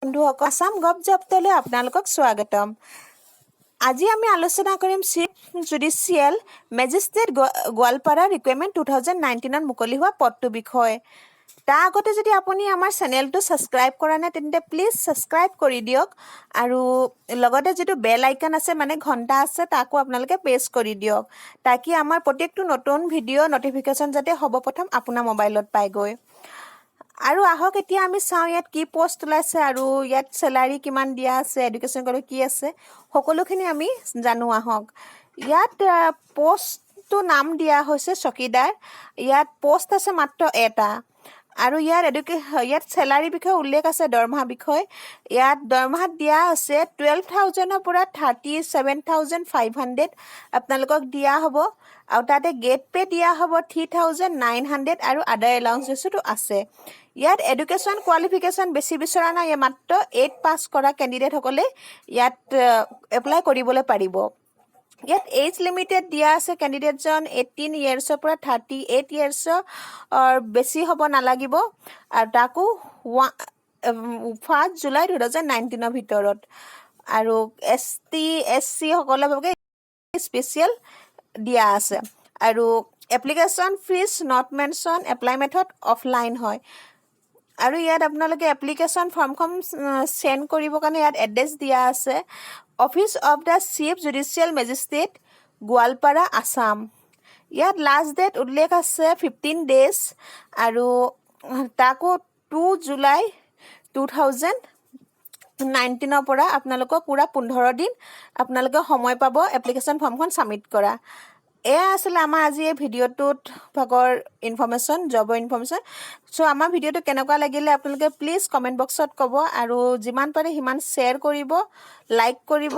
বন্ধুসকল, আছাম গভ জবটোলৈ আপোনালোকক স্বাগতম। আজি আমি আলোচনা কৰিম chief judicial magistrate Goalpara recruitment 2019ত মুকলি হোৱা পদটোৰ বিষয়ে। তাৰ আগতে যদি আপুনি আমাৰ চেনেলটো ছাবস্ক্ৰাইব কৰা নাই, তেন্তে প্লিজ ছাবস্ক্ৰাইব কৰি দিয়ক আৰু লগতে যিটো বেল আইকন আছে, মানে ঘণ্টা আছে, তাকো আপোনালোকে প্ৰেছ কৰি দিয়ক, তাকি আমাৰ প্ৰত্যেকটো নতুন ভিডিঅ' নটিফিকেশ্যন যাতে সৰ্বপ্ৰথম আপোনাৰ মোবাইলত পায়গৈ। আৰু আহক, এতিয়া আমি চাওঁ ইয়াত কি পষ্ট ওলাইছে আৰু ইয়াত চেলাৰী কিমান দিয়া আছে, এডুকেশ্যন কোৱালিফিকেশ্যন কি আছে, সকলোখিনি আমি জানো আহক। ইয়াত পষ্টটো নাম দিয়া হৈছে চকীদাৰ। ইয়াত পষ্ট আছে মাত্ৰ এটা আৰু ইয়াত চেলাৰীৰ বিষয়ে উল্লেখ আছে, দৰমহা বিষয়। ইয়াত দৰমহাত দিয়া আছে 12,000ৰ পৰা 37,500 আপোনালোকক দিয়া হ'ব আৰু তাতে গ্ৰেড পে' দিয়া হ'ব 3900 আৰু আদাৰ এলাউঞ্চেছো আছে। ইয়াত এডুকেশ্যন কোৱালিফিকেশ্যন বেছি বিচৰা নাই, ইয়াত মাত্ৰ 8 পাছ কৰা কেণ্ডিডেটসকলে ইয়াত এপ্লাই কৰিবলৈ পাৰিব। ইয়াত এজ লিমিটেড দিয়া আছে, কেণ্ডিডেটজন 18 ইয়েৰ্ছৰ পৰা 38 ইয়েৰ্ছৰ বেছি হ'ব নালাগিব আৰু তাকো 1 জুলাই 2019ৰ ভিতৰত আৰু এছ টি, এছ চি সকলৰ বাবে স্পেচিয়েল দিয়া আছে। আৰু application fees not mention, apply method offline হয়। আৰু ইয়াত আপোনালোকে এপ্লিকেশ্যন ফৰ্মখন চেণ্ড কৰিবৰ কাৰণে ইয়াত এড্ৰেছ দিয়া আছে, Office of the Chief Judicial Magistrate, Goalpara, Assam. ইয়াত লাষ্ট ডেট উল্লেখ আছে 15 ডেইজ আৰু তাকো 2 জুলাই 2019ৰ পৰা আপোনালোকক পূৰা 15 দিন আপোনালোকে সময় পাব এপ্লিকেশ্যন ফৰ্মখন ছাবমিট কৰা। এয়া আছিলে আমাৰ আজি এই ভিডিঅ'টোত ভাগৰ ইনফৰ্মেশ্যন, জবৰ ইনফৰ্মেশ্যন। চ' আমাৰ ভিডিঅ'টো কেনেকুৱা লাগিলে আপোনালোকে প্লিজ কমেণ্ট বক্সত ক'ব আৰু যিমান পাৰে সিমান শ্বেয়াৰ কৰিব, লাইক কৰিব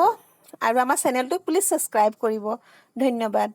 আৰু আমাৰ চেনেলটোক প্লিজ ছাবস্ক্ৰাইব কৰিব। ধন্যবাদ।